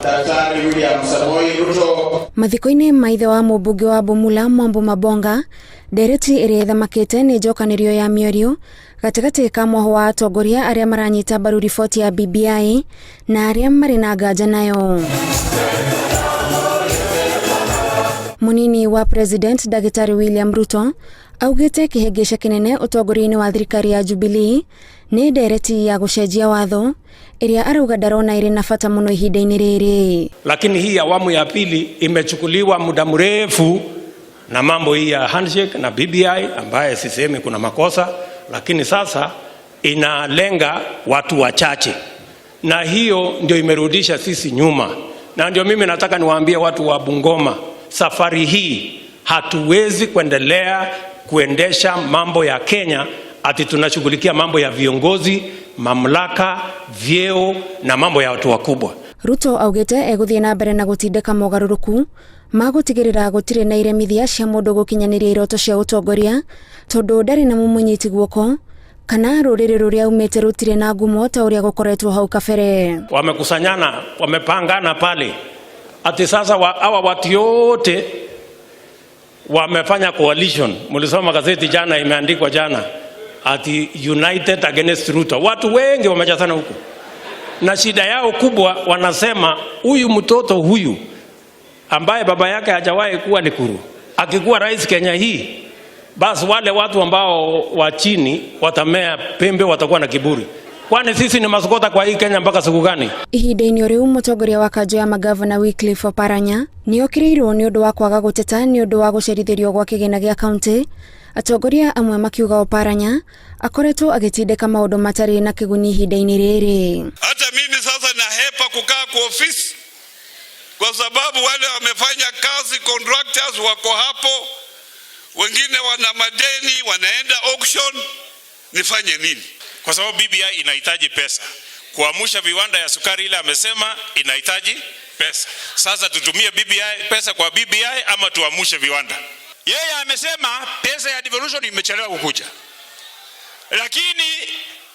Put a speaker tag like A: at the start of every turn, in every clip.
A: Daktari William Samoei Ruto.
B: Mathiko-inĩ ma ithe wa mũmbunge wa Bumula Mwambu Mabonga, ndereti ĩrĩa ĩthamakĩte nĩ njokanĩrio ya mĩario gatagatĩ ka mwaho wa atongoria arĩa maranyita mbaru riboti ya BBI na arĩa marĩ na nganja nayo. Mũnini wa President Ndagĩtarĩ William Ruto augĩte kĩhĩngĩca kĩnene ũtongoria-inĩ wa thirikari ya Jubilee nĩ ndereti ya gũcenjia watho ĩrĩa arauga ndarona ĩrĩ na bata mũno ihinda-inĩ rĩrĩ.
C: Lakini hii awamu ya pili imechukuliwa muda mrefu na mambo hii ya handshake na BBI ambaye sisemi kuna makosa, lakini sasa inalenga watu wachache, na hiyo ndio imerudisha sisi nyuma, na ndio mimi nataka niwaambie watu wa Bungoma, safari hii hatuwezi kuendelea kuendesha mambo ya Kenya ati tunashughulikia mambo ya viongozi, mamlaka, vyeo na mambo ya watu wakubwa.
B: Ruto augĩte egũthiĩ na mbere na gũtindĩka mogarũrũku ma gũtigĩrĩra gũtirĩ na iremithia cia mũndũ gũkinyanĩria iroto cia ũtongoria tondũ ndarĩ na mũmũnyiti guoko kana rũrĩrĩ rũrĩa aumĩte rũtirĩ na ngumo ta ũrĩa gũkoretwo hau kabere.
C: Wamekusanyana, wamepangana pale ati sasa hawa watu yote wamefanya coalition. Mlisoma gazeti jana, imeandikwa jana ati United Against Ruto. Watu wengi wamejazana huku, na shida yao kubwa wanasema huyu mtoto huyu ambaye baba yake hajawahi kuwa Likuru akikuwa rais Kenya hii, basi wale watu ambao wa chini watamea pembe, watakuwa na kiburi. Kwani sisi ni masokota kwa hii Kenya mpaka siku gani?
B: Ihinda-inĩ o rĩu mũtongoria wa kanjũ ya magavana Wycliffe Oparanya nĩ okĩrĩirwo nĩ ũndũ wa kwaga gũteta nĩ ũndũ wa gũcerithĩrio gwa kĩgĩna gĩa kaunti, atongoria amwe makiuga Oparanya akoretwo agĩtindĩka maũndũ matarĩ na kĩguni ihinda-inĩ rĩrĩ.
D: Hata mimi sasa nahepa kukaa kwa ofisi kwa sababu wale wamefanya kazi, contractors wako hapo, wengine wana madeni, wanaenda auction. Nifanye nini?
E: Kwa sababu BBI inahitaji pesa kuamsha viwanda ya sukari ile amesema inahitaji pesa. Sasa tutumie BBI, pesa kwa BBI ama tuamshe viwanda?
F: Yeye amesema pesa ya devolution imechelewa kukuja, lakini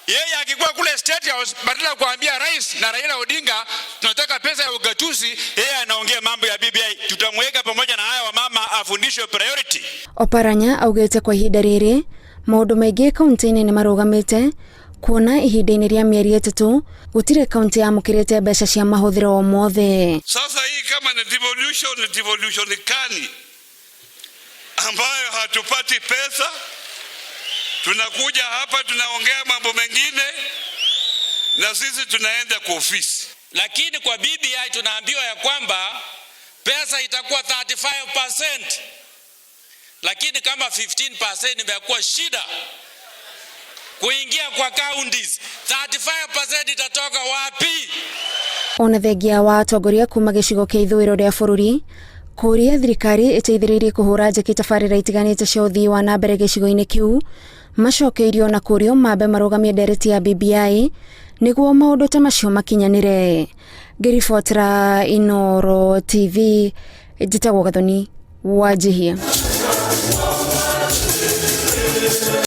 F: yeye akikuwa kule State House, badala ya kuambia rais na Raila Odinga tunataka pesa ya ugatuzi, yeye anaongea mambo ya BBI. Tutamweka pamoja na haya wamama afundishwe priority.
B: Oparanya augĩte kwa ihinda rĩrĩ maũndũ maingĩ kaunti-inĩ nĩ marũgamĩte kuona ihinda-inĩ rĩa mĩeri 3 gũtirĩ kaunti yamũkĩrĩte mbeca cia mahũthĩro o mothe.
D: Sasa hii kama ni devolution, ni devolution kani ambayo hatupati pesa? Tunakuja hapa tunaongea mambo mengine na sisi tunaenda kwa ofisi.
E: Lakini kwa BBI tunaambiwa ya kwamba pesa itakuwa 35%, lakini kama 15% imekuwa shida kuingia kwa counties, 35% itatoka wapi?
B: Ona thengia wa atongoria kuma gĩcigo kĩa ithũĩro rĩa bũrũri kũũria thirikari ĩteithĩrĩrie kũhũra njeki tabarĩra itiganĩte cia ũthii wa na mbere gĩcigo-inĩ kĩu macokeirio na kũũrio mambe marũgamie ndereti ya BBI nĩguo maũndũ ta macio makinyanĩre. Ngĩribotera Inooro TV, njĩtagwo Gathoni Wanjihia.